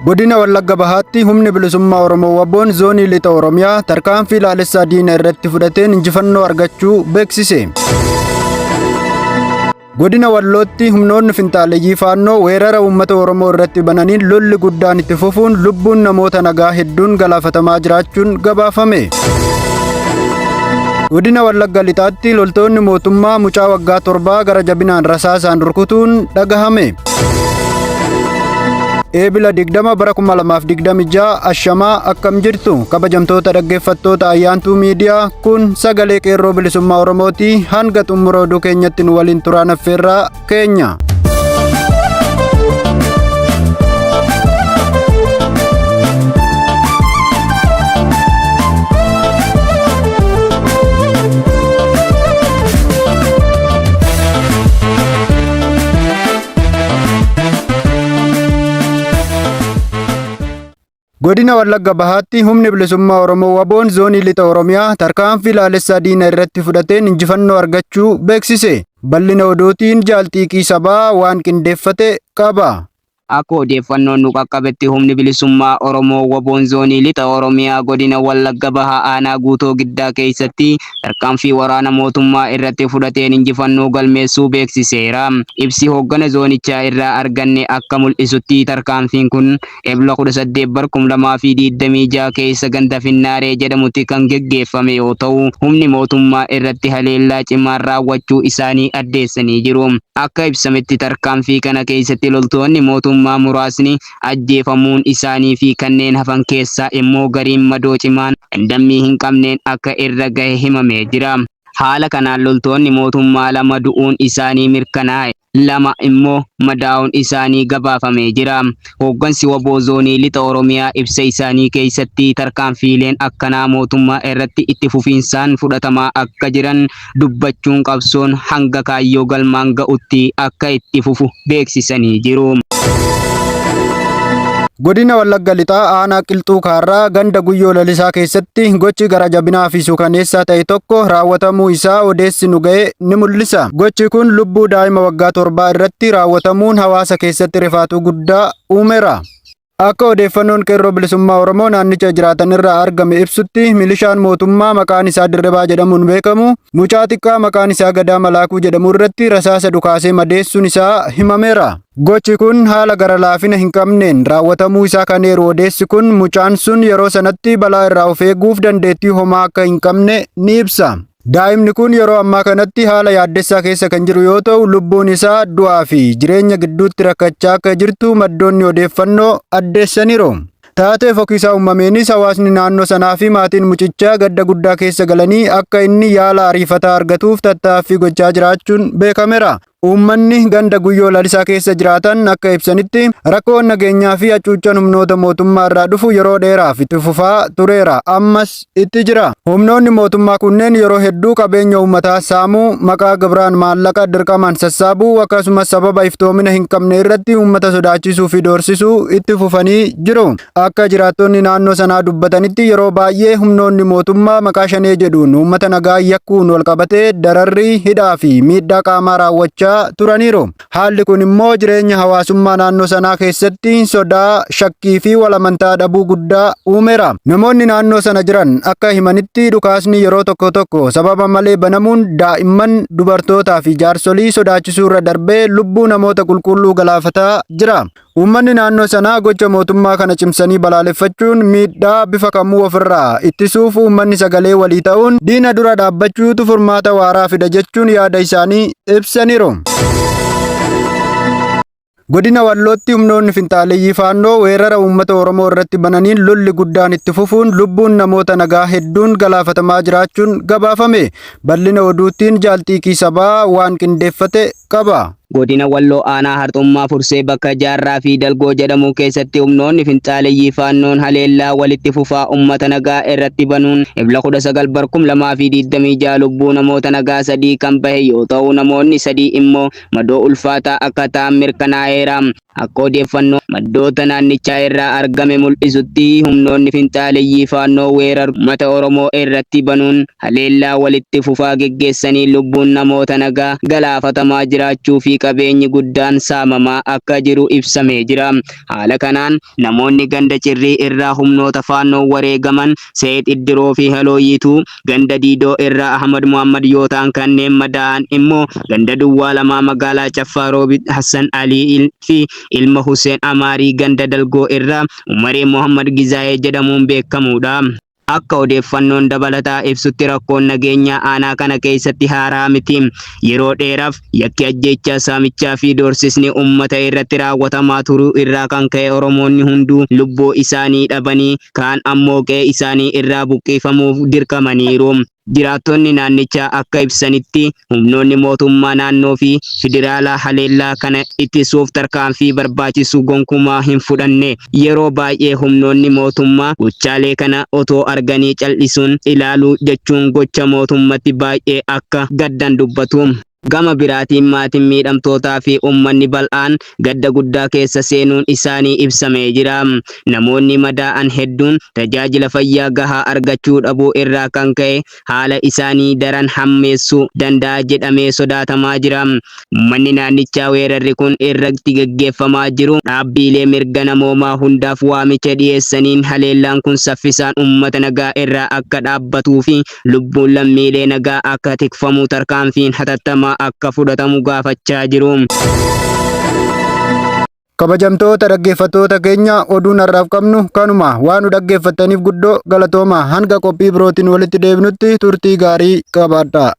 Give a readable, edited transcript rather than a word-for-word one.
Godina Wallagga Bahaatti humni bilisummaa Oromoo WBOn zoonii lixa Oromiyaa tarkaanfii laalessaa diina irratti fudhateen injifannoo argachuu beeksise. Godina Wallootti humnoonni finxaaleyyii Faannoo weerara uummata Oromoo irratti bananiin lolli guddaan itti fufuun lubbuun namoota nagaa hedduun galaafatamaa jiraachuun gabaafame. Godina Wallagga Lixaatti loltoonni mootummaa mucaa waggaa torbaa gara jabinaan rasaasaan rukutuun dhagahame. Eebila 20 bara 2026 ashamaa akkam jirtu kabajamtoota dhaggeeffattoota Ayyaantuu Miidiyaa kun sagalee qeerroo bilisummaa Oromooti hanga xumura oduu keenyatti nu waliin turaan affeerraa keenya. Godina Wallagga Bahaatti humni bilisummaa Oromoo WBOn zoonii lixa Oromiyaa tarkaanfii laalessaa diina irratti fudhateen injifannoo argachuu beeksise. Bal'ina oduutiin Jaal Xiiqii Sabaa waan qindeeffate qaba. Akka odeeffannoon nu qaqqabetti humni bilisummaa Oromoo WBOn zoonii lixa Oromiyaa godina Wallagga Bahaa aanaa Guutoo Giddaa keessatti tarkaanfii waraana mootummaa irratti fudhateen injifannoo galmeessuu beeksiseera. Ibsi hooggana zoonichaa irraa arganne akka mul'isutti tarkaanfiin kun Ebla 18 bar 2026 keessa ganda Finnaaree jedhamutti kan geggeeffame yoo ta'u, humni mootummaa irratti haleellaa cimaan raawwachuu isaanii addeessanii jiru. Akka ibsametti tarkaanfii kana keessatti loltoonni mootummaa muraasni ajjeefamuun isaanii fi kanneen hafan keessaa immoo gariin madoo cimaan dandammii hin qabneen akka irra gahe himamee jira. Haala kanaan loltoonni mootummaa 2 du'uun isaanii mirkanaa'e. 2 immoo madaa'uun isaanii gabaafamee jira. Hooggansi wbo Zoonii Lixa Oromiyaa ibsa isaanii keessatti tarkaanfiileen akkanaa mootummaa irratti itti fufiinsaan fudhatamaa akka jiran dubbachuun qabsoon hanga kaayyoo galmaan ga'utti akka itti fufu beeksisanii jiru. Godina Wallagga Lixaa aanaa Qilxuu Kaarraa ganda Guyyoo Lalisaa keessatti gochi gara jabinaa fi suukaneessaa ta'e tokko raawwatamuu isaa odeessi nu ga'e ni mul'isa. Gochi kun lubbuu daa'ima waggaa torbaa irratti raawwatamuun hawaasa keessatti rifaatuu guddaa uumeera. Akka odeeffannoon Qeerroo Bilisummaa Oromoo naannicha jiraatan irraa argame ibsutti milishaan mootummaa maqaan isaa Dirribaa jedhamuun beekamu mucaa xiqqaa maqaan isaa Gadaa Malaakuu jedhamu irratti rasaasa dhukaasee madeessuun isaa himameera. Gochi kun haala gara laafina hin qabneen raawwatamuu isaa kan eeru odeessi kun mucaan sun yeroo sanatti balaa irraa of eeguuf dandeettii homaa akka hin qabne ni ibsa. Daa'imni kun yeroo ammaa kanatti haala yaaddessaa keessa kan jiru yoo ta'u, lubbuun isaa du'aa fi jireenya gidduutti rakkachaa akka jirtu maddoonni odeeffannoo addeessaniiru. Taatee fokkisaa uumameenis hawaasni naannoo sanaa fi maatiin mucichaa gadda guddaa keessa galanii akka inni yaala ariifataa argatuuf tattaaffii gochaa jiraachuun beekameera. Uummanni ganda Guyyoo Lalisaa keessa jiraatan akka ibsanitti rakkoon nageenyaa fi hacuuccaan humnoota mootummaa irraa dhufu yeroo dheeraaf itti fufaa tureera ammas itti jira. Humnoonni mootummaa kunneen yeroo hedduu qabeenya uummataa saamuu, maqaa gibiraan maallaqa dirqamaan sassaabuu akkasumas sababa iftoomina hin qabne irratti uummata sodaachisuu fi doorsisuu itti fufanii jiru. Akka jiraattonni naannoo sanaa dubbatanitti yeroo baay'ee humnoonni mootummaa maqaa shanee jedhuun uummata nagaa yakkuun walqabatee dararri, hidhaa fi miidhaa qaamaa raawwachaa turaniiru. Haalli kun immoo jireenya hawaasummaa naannoo sanaa keessatti sodaa, shakkii fi wal amantaa dhabuu guddaa uumeera. Namoonni naannoo sana jiran akka himanitti dhukaasni yeroo tokko tokko sababa malee banamuun daa'imman, dubartootaa fi jaarsolii sodaachisuu irra darbee lubbuu namoota qulqulluu galaafataa jira. Uummanni naannoo sanaa gocha mootummaa kana cimsanii balaaleffachuun miidhaa bifa kamuu ofirraa ittisuuf uummanni sagalee walii ta'uun diina dura dhaabbachuutu furmaata waaraa fida jechuun yaada isaanii ibsaniiru. Godina Wallootti humnoonni finxaaleyyii Faannoo weerara uummata Oromoo irratti bananiin lolli guddaan itti fufuun lubbuun namoota nagaa hedduun galaafatamaa jiraachuun gabaafame. Bal'ina oduutiin Jaal Xiiqii Sabaa waan qindeeffate qaba. Godina Walloo Aanaa Harxummaa Fursee bakka Jaarraa fi Dalgoo jedhamu keessatti humnoonni finxaaleyyii Faannoon haleellaa walitti fufaa ummata nagaa irratti banuun Ebla 19 bar 2026 lubbuu namoota nagaa 3 kan bahe yoo ta'u namoonni 3 immoo madoo ulfaataa akka ta'an mirkanaa'eera. Akka odeeffannoo maddoota naannichaa irraa argame mul'isutti humnoonni finxaaleyyii Faannoo weerara uummata Oromoo irratti banuun haleellaa walitti fufaa geggeessanii lubbuun namoota nagaa galaafatamaa jiraachuu fi qabeenyi guddaan saamamaa akka jiru ibsamee jira. Haala kanaan namoonni ganda Cirrii irraa humnoota Faannoon wareegaman Seeyid Iddiroo fi Halooyituu, ganda Diidoo irraa Ahmad Muhammad yoo ta'an kanneen madaa'an immoo ganda Duwwaa 2 magaalaa Caffaa Roobit Hassan Alii fi ilma Huseen Amaarii ganda Dalgoo irraa Umaree Muhammad Gizaayee jedhamuun beekamuudha. Akka odeeffannoon dabalataa ibsutti rakkoon nageenyaa aanaa kana keessatti haaraa miti. Yeroo dheeraaf yakki ajjeechaa, saamichaa fi doorsisni uummata irratti raawwatamaa turuu irraa kan ka'e Oromoonni hunduu lubbuu isaanii dhabanii kaan ammoo qe'ee isaanii irraa buqqifamuuf dirqamaniiru. Jiraattonni naannichaa akka ibsanitti, humnoonni mootummaa naannoo fi federaalaa haleellaa kana ittisuuf tarkaanfii barbaachisu gonkumaa hin fudhanne. Yeroo baay'ee humnoonni mootummaa gochaalee kana otoo arganii cal'isuun ilaalu jechuun gocha mootummatti baay'ee akka gaddan dubbatu. Gama biraatiin maatiin miidhamtootaa fi uummanni bal'aan gadda guddaa keessa seenuun isaanii ibsamee jira. Namoonni madaa'an hedduun tajaajila fayyaa gahaa argachuu dhabuu irraa kan ka'e haala isaanii daran hammeessuu danda'a jedhamee sodaatamaa jira. Uummanni naannichaa weerarri kun irratti gaggeeffamaa jiru dhaabbiilee mirga namoomaa hundaaf waamicha dhiyeessaniin haleellaan kun saffisaan uummata nagaa irraa akka dhaabbatuu fi lubbuun lammiilee nagaa akka tikfamu tarkaanfiin hatattamaa akka fudhatamu gaafachaa jiru. Kabajamtoota dhaggeeffattoota keenya oduun har'aaf qabnu kanuma waan nu dhaggeeffattaniif guddoo galatooma hanga qophii birootiin walitti deebinutti turtii gaarii qabaadhaa.